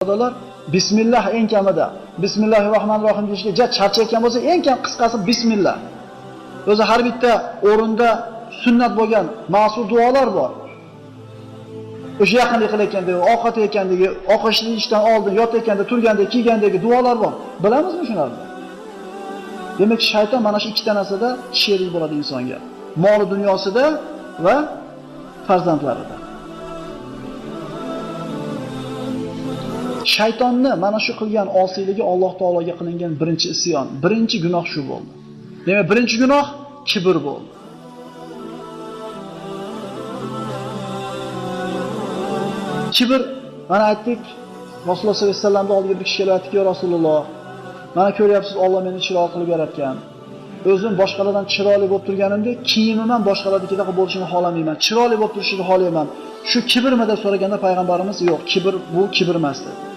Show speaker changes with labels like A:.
A: Birodarlar, bismillah eng kamida, bismillahirrohmanirrohim deyishga ja charchayotgan bo'lsa, eng kam qisqasi bismillah. O'zi har bitta o'rinda sunnat bo'lgan ma'sur duolar bor. O'sha yaqinlik qilayotganda, ovqat yeyotgandagi, ovqat yeyishdan oldin, yotayotganda, turganda, kiygandagi duolar bor. Bilamizmi shularni? Demak, shayton mana shu ikkita narsada sherik bo'ladi insonga. Mol dunyosida va farzandlarida. Shaytonni mana shu qilgan osiyligi Alloh taologa qilingan birinchi isyon, birinchi gunoh shu bo'ldi. Demak, birinchi gunoh kibr bo'ldi. Kibr, mana aytdik, Rasululloh sollallohu alayhi vasallamning oldiga bir kishi kelib aytdiki, Rasululloh, mana ko'ryapsiz, Alloh meni chiroyli qilib yaratgan. O'zim boshqalardan chiroyli bo'lib turganimda, kiyimim ham boshqalarnikidaqa bo'lishini xohlamayman. Chiroyli bo'lib turishini xohlayman. Shu kibrmi deb so'raganda payg'ambarimiz, yo'q, kibr bu kibr emas dedi.